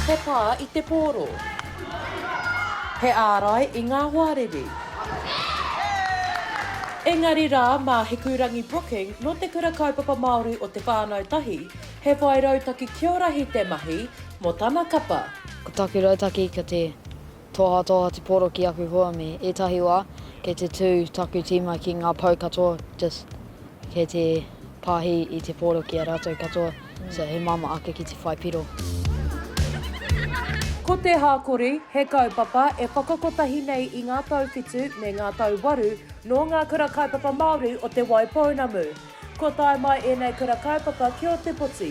He pā i te pōro. He ārai i ngā hoariri. Engari rā mā Hikurangi Brooking nō Te Kura Kaupapa Māori o Te Whānau Tahi, he whai rautaki kiorahi te mahi mō tana kapa. Ko taku rautaki ko te tohatoha te poro ki aku hoa me ētahi wā kei te tū taku tīma ki ngā pou katoa just kei te pāhi i te poro ki a rātou katoa so he māmā ake ki te whai piro. Ko te hākori, he kaupapa e whakakotahi nei i ngā tauwhitu me ngā tauwaru nō ngā kura kaupapa Māori o Te Waipounamu. Kua tae mai ēnei kura kaupapa ki Ōtepoti,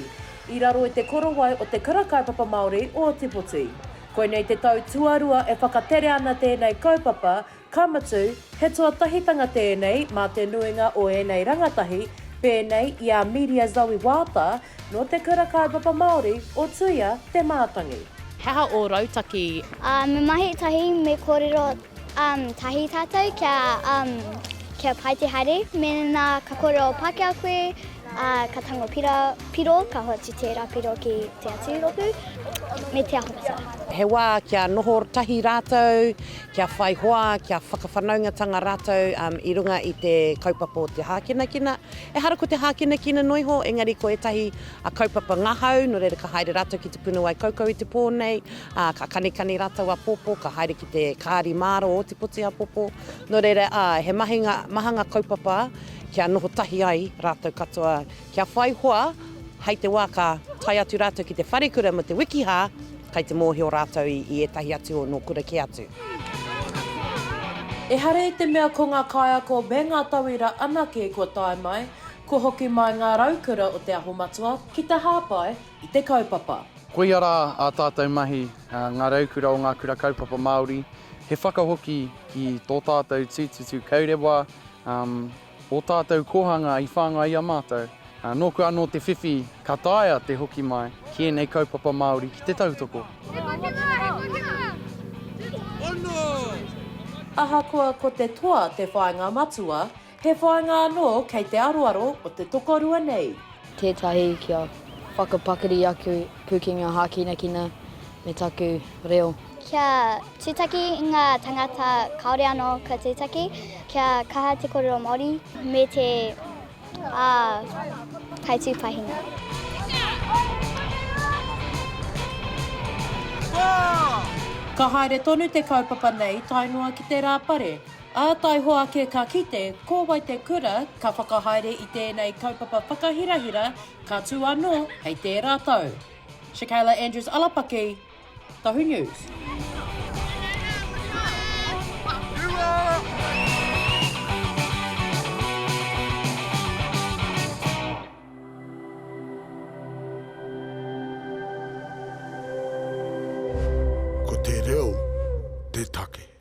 i raro i te korowai o Te Kura Kaupapa Māori o Ōtepoti. Koinei te tau tuarua e whakatere ana tēnei kaupapa, ka mutu, he tuatahitanga tēnei mā te nuinga o ēnei rangatahi, pēnei i a Miria Zoe Waata, nō Te Kura Kaupapa Māori o Tuia Te Mātangi. He aha ō rautaki? Me mahi tahi, me kōrero tahi tātou kia, kia pai te haere. Mēnā ka kōrero Pākehā koe, Ā, ka tango pira, piro, ka hoatu tērā piro ki te atu rōpū, me te aho katoa. He wā kia noho tahi rātou, kia whai hoa, kia whakawhanaungatanga rātou i runga i te kaupapa o te hākinakina. Ehara ko te hākinakina noa iho, engari ko ētahi kaupapa ngahau, nō reira ka haere rātou ki te puna wai kaukau i te pō nei, ā, ka kanikani rātou āpōpō, ka haere ki te kāri māra o Ōtepoti āpōpō. Nō reira, āe, he mahinga, maha ngā kaupapa kia noho tahi ai rātou katoa, kia whai hoa hei te wā ka tae atu rātou ki te wharekura mō te wiki hā, kei te mōhio rātou i ētahi atu o nō kura kē atu. Ehara i te mea ko ngā kaiako me ngā tauira anake kua tae mai, kua hoki mai ngā raukura o Te Aho Matua ki te hāpai i te kaupapa. Koia rā ā tātou mahi, ngā raukura o ngā kura kaupapa Māori, he whakahoki ki tō tātou tūtutu kaurewa, Ō tātou kōhanga i whāngai i a mātou. Nōku anō te whiwhi ka taea te hoki mai ki ēnei kaupapa Māori ki te tautoko. Ahakoa ko te toa te whāinga matua, he whāinga anō kei te aroaro o te tokorua nei. Tētahi kia whakapakari aku pūkenga hākinakina me taku reo. Kia tūtaki i ngā tangata kāore anō ka tūtaki, kia kaha te kōrero Māori me te ā, kaitūpahinga. Ka haere tonu te kaupapa nei tae noa ki te rā pare, ā, taihoa ake ka kite ko wai te kura ka whakahaere i tēnei kaupapa whakahirahira ka tū anō hei tērā tau. Shakayla Andrews Alapaki, Tahu News. Ko te reo te take.